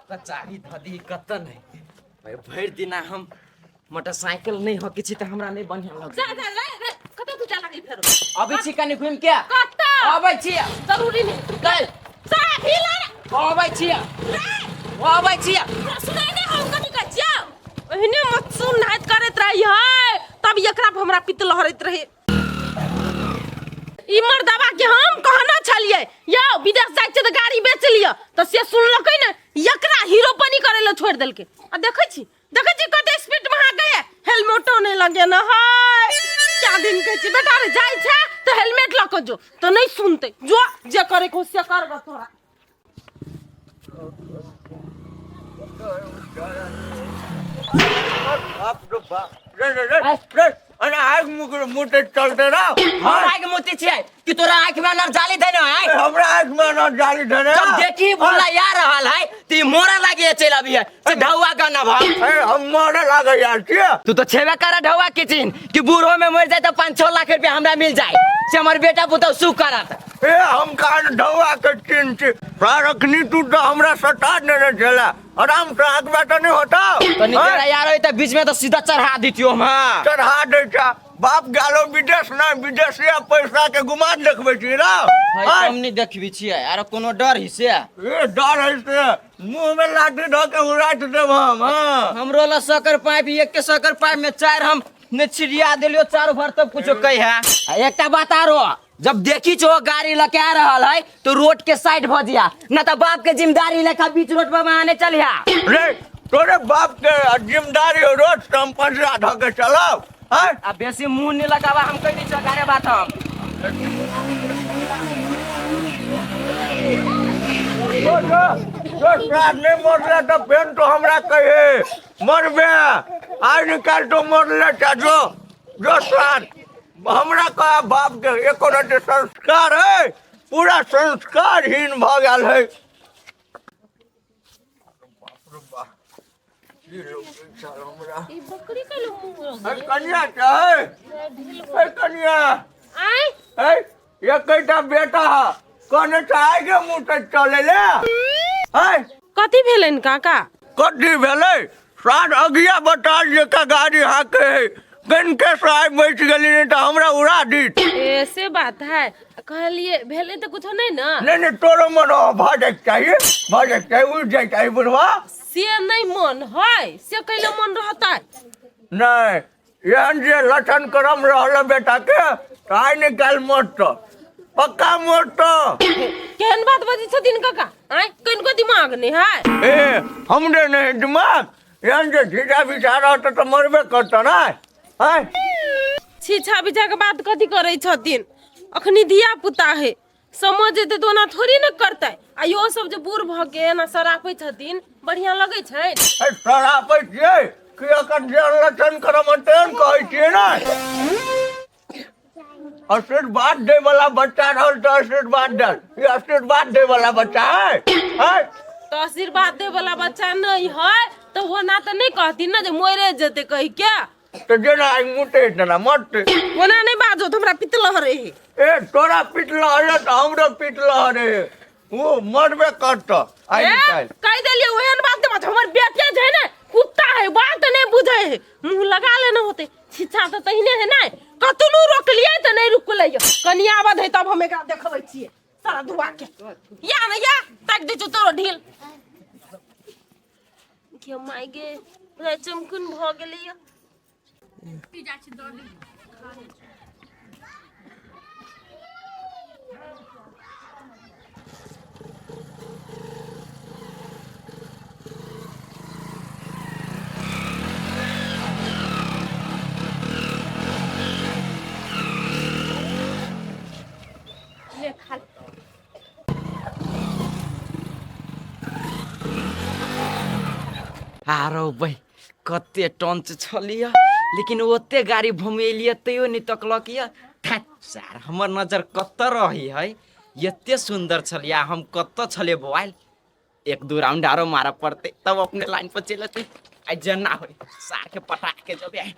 कतऽ चाभी धऽ दी कतऽ नहि। भाई भरि दिना हम मोटरसाइकिल नहि हकै छी तऽ हमरा नहि बढ़िआँ लगै। जा जा ले रे, कतऽ तू जा लागली फेरो? अबै छी कनि घुमि के। कतऽ? अबै छी। जरूरी नहि। चल। चाभी ला रे। अबै छी, अबै छी। तोरा सुनाइ नहि हम कथी कहै छियौ? ओहिने मत सुन नाइत करैत रही है तब एकरा पर हमरा पित्त लहरैत रहे। ई मर्दबा के हम कहना छलियै यौ विदेश जाइ छै तऽ गाड़ी बेच लिअ, तऽ से सुनलकै ने, एकरा हीरोपनी करै लए छोड़ि देलकै। आ देखै छी, देखै छी कते स्पीड में हाँकै है, हेलमेटो नहि लगेने है। क्या दिन कहै छी बेटा रे जाइ छै तऽ हेलमेट लऽ कऽ जो, तऽ नहि सुनतै। जो जे करे को से कर गऽ तोरा। बाप रे बाप, रे रे रे रे, अरे आग मुकर मुटे चलते रहो। हम आँखि मुते छियै कि तोरा आँखि में अनार जाली धैने है? हमरा आँखि में अनार जाली धैने। जब देखी भोला या रहल है त ई मोरा लागे चलि अभी है से ढौआ गाना भा। ए, हम मरे लागे यार छियै। तू तो छेबे कर ढौआ किचिन कि बूढ़ो में मर जाए तो 5-6 लाख रुपया हमरा मिल जाए से हमर बेटा पुतहु सुख करत। ए, हम कान ढौआ के चिन्ह छी रखनी, तू तो हमरा सटा देने छला। आराम से आगवा तऽ नहीं होता। तो निकल यार होई त बीच में तो सीधा चढ़ा दितियो हम। हाँ। चढ़ा दै छा बाप गेलो विदेश ना, विदेश या पैसा के गुमान देखबै छी ना। भाई हम नहीं देखबी छियै आरो कोनो डर ही से। ए डर है से मुंह में लाठी धऽ के उड़ाट देब हम। हाँ। हमरो ला सकर पाइप एक के सकर पाइप में चार हम ने छिड़िया देलियो चारू भर तब कुछो कही है। आ एकटा बात आरो, जब देखी छो गाड़ी लके आ रहल है तो रोड के साइड भ जिया, न तो बाप के जिम्मेदारी लेखा बीच रोड पर आने चलिया। रे तोरे बाप के जिम्मेदारी हो रोड से हम पंजरा धऽ के चलब। हैं? आ बेसी मुंह नहीं लगावा, हम कह दी छो गारे बात हम। जो जो जो नहीं मरले तो पेन तो हमरा कहे मरबे आज निकाल तो मरले चा जो जो साथ हमरा कहा बाप के एको रति संस्कार है, पूरा संस्कारहीन भऽ गेल है। ई बकरी के मुंह है कनिया छै, है कनिया। आय है एकटा बेटा है, कहने छै के मुंह से चले ले। है कथी भेलनि काका? कथी भेलै? साँझ अगिया बताल जका गाड़ी हाके है, कनके से आइ बचि गेली, नहीं तऽ हमरा उड़ा दीत। ए से बात है, कहलिए भेलै तऽ कुछो नहीं ना। नहीं नहीं, तोरो मन भऽ जाइके चाही, भऽ जाइके चाही, उड़ि जाइके चाही बुढ़वा। से नहीं मन है, से कैले मन रहता? नहीं, एहन जे लक्षण करम रहल बेटा के तऽ आइ ने काल्हि मरत, पक्का मरत। केहन बात बजै छथिन काका? आँय कनिको दिमाग नहीं है? ए हमरे नहीं दिमाग, एहन जे झीझा बिछा रहत तऽ मरबे करत ना। आँय छीछा बिछा के बात कथी करै छथिन? अखनी धिया पुता है, समझ जेतै तऽ ओना थोड़ी ने करतै। आ इहो सब जे बूढ़ भऽ के एना सरापै छथिन, बढ़िआँ लगै छै? ए, सरापै छियै कि एकर जे लक्षण करम तेहन कहै छियै ने। आशीर्वाद दै वाला बच्चा रहल तऽ आशीर्वाद देल, ई आशीर्वाद दै वाला बच्चा है? है तऽ आशीर्वाद दै वाला बच्चा नहीं है तऽ ओना तऽ नहीं कहथिन ने जे मरे जेतै कहि के। तऽ जेना आइ मुते तेना मरतै। ओना नहीं बाजो तऽ हमरा पित्त लहरै है। ए तोरा पित्त लहरै तऽ हमरो पित्त लहरै है, ओ मरबे करतऽ आइ ए, निकालि। कहि देलियै ओहन बात नहि बाजो, हमर बेटे जे है ने कुत्ता है, बात नहीं बुझै है, मुँह लगा लेने होतै। छिछा तऽ तहिने है ने, कतनो रोकलियै तऽ नहि रुकलै। कनि आबऽ दे तब हम एकरा देखबै छियै सारा धुआ के। या ने या ताकि दै छौ तोरो ढील के माय गे, पूरा चमकुन भऽ गेलै। ले खा ले। आरो भाई कते टंच छलियै, लेकिन ओते गाड़ी घुमेलियै तैयो नहि तकलक यऽ। सार हमर नजर कतऽ रही है, एते सुन्दर छलियै हम कतऽ छलियै मोबाइल। एक दू राउंड आरो मारऽ पड़तै तब अपने लाइन पर चलि अतै। आइ जेना होइ सार के पटा के जेबै आइ।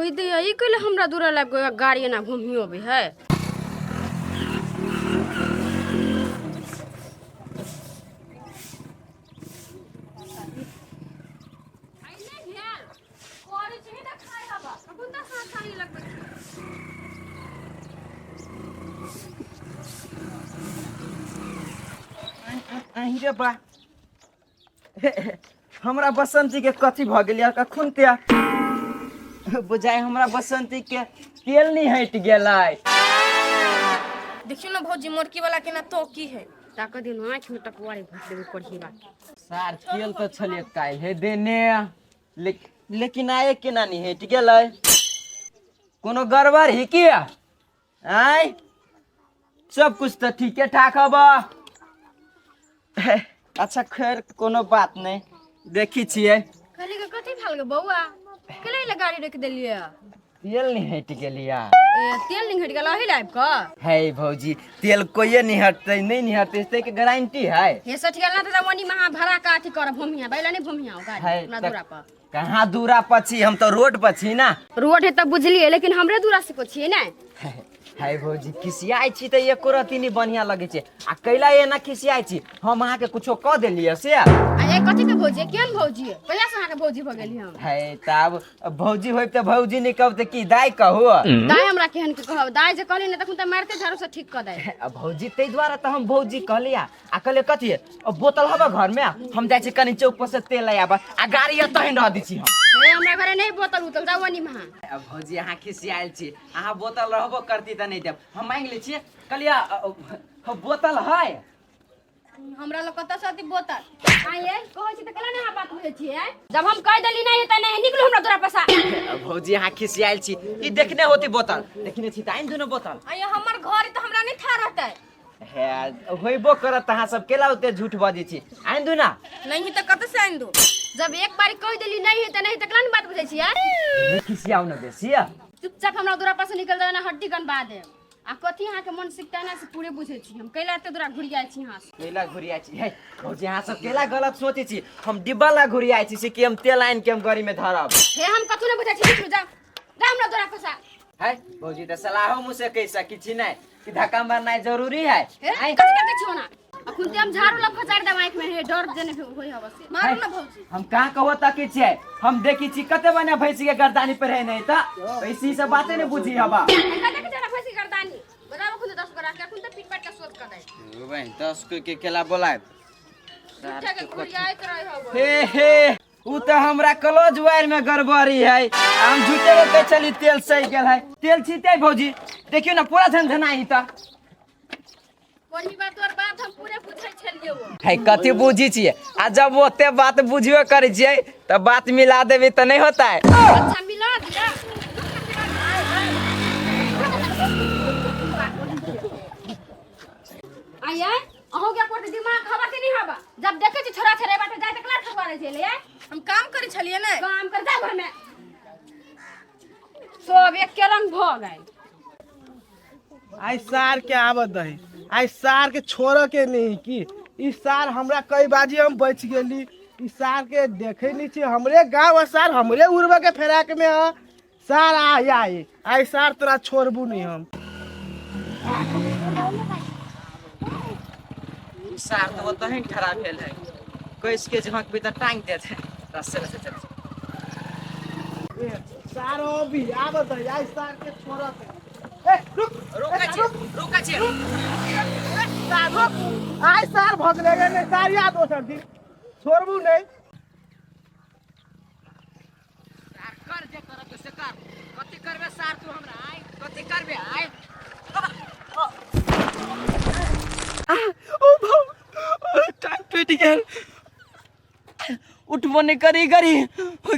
कोई दे ई कैले हमरा दूरा लाग गाड़ी एना घुमियो अबै है। अहीं रे बा, हमरा बसंती के कथी भऽ गेल यार? कखन ते बुझाय हमरा बसंती के तेल नहीं हटि गेलै। देखियो ना भौजी, मोरकी वाला केना तो की है ताक दिन आँखि में टकवारी भर देबै कोढ़ी बात। सार तेल तऽ छलियै काल्हि हे देने, लेकिन आए केना नहीं हटि गेलै? कोनो गड़बड़ ही की आय? सब कुछ तऽ ठीके ठाक हब। अच्छा खैर, कोनो बात नहीं, देखी छियै। कहली के कथी भेल गे बौआ? केले ले गाड़ी रोकि देलियै? तेल नहीं हटि गेलिया। ए, तेल नहीं हटि गेल अही लाइब कऽ? है भौजी, तेल कोइए नहीं हटतै, नहीं नहीं हटतै, ताहिके गारंटी है। हे सठि गेल ना तऽ वनी महा भरा के अथी करब भूमिया बैला नहीं भूमिया गाड़ी है अपना तऽ दूरा पर। कहाँ दूरा पर छी? हम तऽ रोड पर छी ना। रोड है तऽ बुझलियै, लेकिन हमरे दूरा से को छियै ने। है भौजी, खिसियाइ छी तऽ एको रत्ती नहि बढ़िआँ लगै छै। आ कैला एना खिसियाइ छी? हम अहाँके कुछो कऽ देलियै से? आ ए कथी के भौजी? केहन भौजी? कहिया से अहाँके भौजी भऽ गेली हम? है तब भौजी होइब तऽ भौजी नहि कहब तऽ की दाइ कहू? दाइ हमरा केहन के कहब? दाइ जे कहली ने तखन तऽ मारिते झाड़ू से ठीक कऽ दे। आ भौजी, ताहि दुआरे तऽ हम भौजी कहलियै। आ कहलियै कथी, बोतल हबे घरमे? हम जाइ छी कनि चौक पर से तेल लए आबऽ, आ गाड़ी एतऽ ही रह दै छी हम। हे, हमरा घरे नहीं बोतल उतल, जाउ वनी महा। आ भौजी, अहाँ खिसियायल छी। अहाँ बोतल रहबो करती तऽ नहि देब। हम मांगि लै छियै। कहलियै बोतल है? हमरा लग कतऽ से अथी बोतल? आइए कहै छी तऽ केला नहि अहाँ बात बुझै छियै? जब हम कहि देली नहीं तऽ नहीं, निकलू हमरा तोरा पैसा। भौजी, अहाँ खिसियायल छी। ई देखने होती बोतल, देखने छी तऽ आनि दू ने बोतल। आइए, हमर घर तऽ हमरा नहीं था रहतै। हे, होइबो करत। अहाँ सब केला ओते झूठ बजै छी? आनि दू ना। नहीं तऽ कतऽ से आनि दू? जब एक बार कहि देली नहीं तऽ नहीं, तऽ केला नहि बात बुझै छियै? नहि खिसियाउ ने बेसी। चुपचाप हमरा दूरा पर से निकल जाओ ना हड्डी गनबा देब। आ कथी अहाँके मन सिकता ना से पूरे बुझै छी हम। कैला एते दूरा घुरियाइ छी अहाँ से? केला घुरियाइ छी? हे भौजी, अहाँ सब केला गलत सोचै छी? हम डिब्बा ला घुरियाइ छी से कि हम तेल आनि के हम गाड़ी में धरब। हे, हम कथू नहि बुझै छी, निकलू, जाउ जाउ हमरा दूरा पर से। है भौजी, तऽ सलाहो मुँह से कहि सकै छी नहि कि धक्का मारनाइ जरूरी है? हे। आँय? कथी कहै छी ओना? अखुन ते हम झाड़ू लग खचारि देब आँखि में, हे डर जेने होय हब से मारू ना भौजी। हम कहाँ कहो तकी छियै? हम देखी छी कते बने भैंसी के गर्दानी पर है, नहीं तऽ ऐसी सब बाते नहीं बुझी हवा। कते के जरा भैंसी गर्दानी बताबो। अखुन 10 गोरा के अखुन ते पीट पाट के शोध कर दे। 10 कोई के केला बोलायब? झूठा के घुरियाइत रहे हब। हे हे, उ तऽ हमरा क्लोज वायर में गड़बड़ी है। हम झूठे के कहै छली तेल सही गेल है। तेल छीते भौजी, देखियौ ना, पूरा झनझनाई तऽ। कोई बात तोर बात हम पूरे बुझै छलियै वो। है, कथी बुझी छियै? आ जब ओते बात बुझबे करै छियै तऽ बात मिला देबै तऽ नहीं होता है? अच्छा, मिला दिया। आइए, अहूँ के कोट दिमाग हवा के नहीं हवा? जब देखे छी छोरा छरे बाटे जाय तक लाठ ठोकवा छले। हम काम करै छलियै ने। काम कर जा घर में, सब एक के रंग भ गेल। आई सार के आवत दही, आई सार के छोड़ के नहीं की। ई सार हमरा कई बाजी हम बच गेली। ई सार के देखे नहीं छी। हमरे गाँव है सार, हमरे उड़बे के फेराक में है सार। आई आई आई सार, तोरा छोड़बू नहीं हम। सार तऽ ओतहि खड़ा भेल है। कैस के झाँकबी तऽ टांग देत रस्से रस्से चल। ए, सार अभी आवत है, आई सार के छोड़ के। ए रुक। रुकै छी, रुकै छी। सार रुक, आई सार भगले गे नहीं सार, या दोसर दिन छोड़बू नहीं। सार, कर जे करब से कर। कथी करबे सार तू हमरा? आय, कथी करबे? आय। ओ भाऊ, टांग टूटि गेल, उठबो नहीं करी करी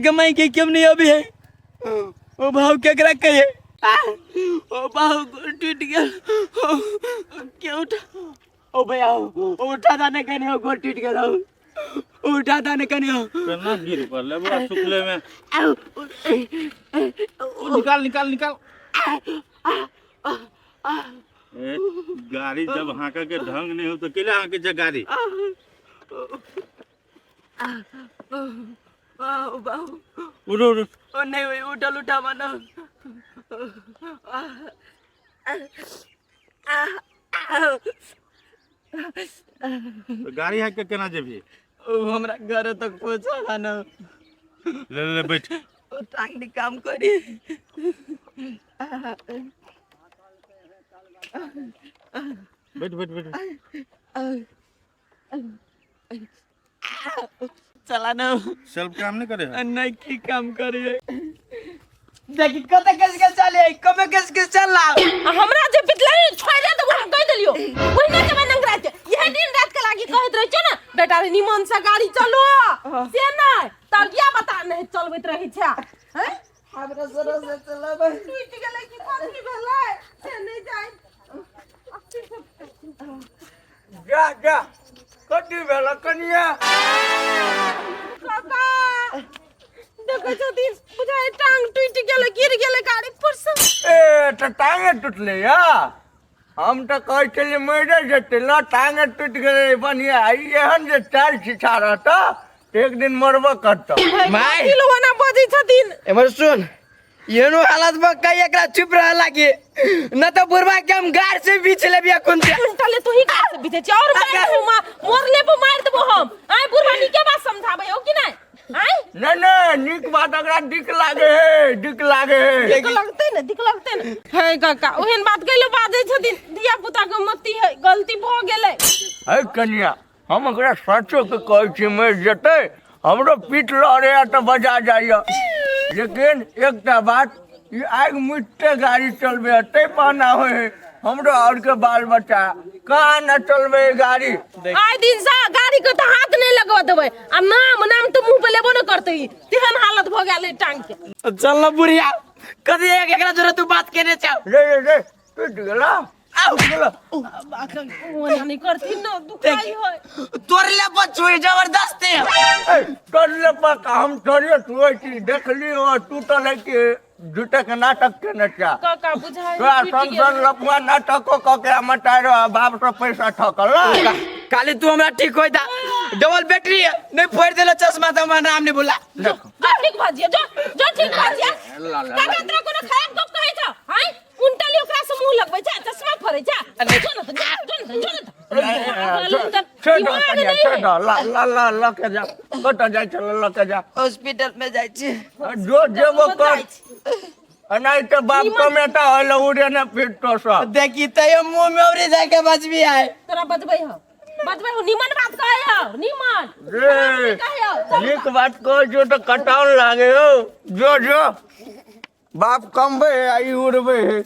गमाई के क्यों नहीं अभी है। ओ भाऊ, केकरा कहिए? ओ भाऊ, गोड़ टूट गेल, क्यों उठा? ओ भैया, ओ उठा दाने कने हो, गोड़ टूट गेल हो, उठा दाने कने हो। केना गिर पड़ले बड़ा सुखले में? निकाल निकाल निकाल। ए, गाड़ी जब हाँके के ढंग नहीं हो तो केला हाँके छै गाड़ी? बाहु बाहु। उठो उठो। ओ नहीं होई, उठल उठावा न। तो गाड़ी हाँक के केना जेबही? ओ हमरा घर तक पहुंचा न। ले ले ले बैठ। ओ टांग नहीं काम करी। बैठ बैठ बैठ। चला न। सेल्फ काम नहीं करे है? नहीं की काम करी। देखी कते कस के चले, कमे कस के चला। आ हमरा जे बितलै ने छोड़ि देबो, हम कहि देलियो ओहिना जेबै नंगरा के। इहे दिन रात के लागी कहैत रहै छियौ ने बेटा रे, निमन से गाड़ी चलो, से नहि तलिया बता नहि चलबैत रहै छै। हैं हमरा सरो से चलाबै। टूटि गेलै कि कथी भेलै से नहि जानि। जा जा, कथी भेल कनिया? काका देखै छथिन, बुझाइ टांग टूटि गेलै, गिर गेलै गाड़ी पर से। ए तऽ टांगे टूटलै या? हम तऽ कहै छलियै मरि जेतै ल, टांगे टूटि गेलै बढ़िया। ई एहन जे चालि छिछा रहतऽ तऽ एक दिन मरबो करतऽ। माय। कथी लोग ओना बजै छथिन? एमहर सुन, एहनो हालत में कई एकरा चुप रह लागी न तो बुढ़वा के हम गाड़ से बीछ लेबी अखुन से। उल्टले तू ही गाड़ से बीछे छी और मार देबो, मोरले पर मार देबो हम। आय बुढ़वा नीके बात समझाबै हो कि नहीं? आय नहीं नहीं, नीक बात एकरा दिक लागे हे, दिक लागे हे। दिक लगतै ने, दिक लगतै ने। हे काका ओहन बात कैले बाजै छथिन? धिया पुता के मति है, गलती भ गेलै। हे कनिया, हम ओकरा सचो के कहै छी मरि जेतै, हमरो पीठ लहरैया तऽ बजा जाइया। लेकिन एकटा बात, ई आगि मुटिते गाड़ी चलबै तै पहना होइ है। हमरो और के बाल बच्चा कहाँ न चलबै गाड़ी। आइ दिन से गाड़ी के तऽ हाथ नहीं लगवा देबै आ नाम नाम तऽ मुंह पे लेबो न करतै, तेहन हालत भऽ गेल है टांग के। चल न बुढ़िया, कथी एक एकरा जोरे तू बात केने छौ? रे रे रे, टूटि गेला। आउ। ओना नहीं करथिन न, दुखाई है। तोड़ले पर छुई जबरदस्ती। ए, तोड़ले पर का हम थोड़े छुए छी, देखलियो टूटल है कि झूठे के नाटक केने छा। काका बुझाइ तोरा टूटि सन गेल। सन लफुआ नाटको कऽ के मटारो आ बाप से पैसा ठकल। काली तू हमरा ठीक होय दा, डबल बैटरी है, नहीं फोड़ देलो चश्मा तो हमरा नाम नहीं बोला। जो ठीक भऽ जिया, जो जो ठीक भऽ जिया। काका तोरा कोनो खराब गप कहै छौ? हैं उनटली ओकरा से मुंह लगबै छै, चश्मा फोड़ै छै। जो न तऽ, जो न तऽ, जो न तऽ। छोड़ दो दिमाग कनिया, नहि छोड़ है। दो, ला ला ला लऽ के जा, कतऽ जाइ छल लऽ के जा। हॉस्पिटल में जाइ छी। जो जेबो कतऽ कर जाइ छी? एनाहिते बाप कमेता होय लए उड़े ने फिरतो सब। देखी तैयो मुंह में औरी जाके बचबी आए। तोरा बजबै हौ, बजबै हौ, निमन बात कहै हौ, निमन रे खराब नहि कहै हौ। चल। नीक बात कहै छियौ तऽ कटाउन लागे हौ। जो जो बाप कमबै है आ ई उड़बै है।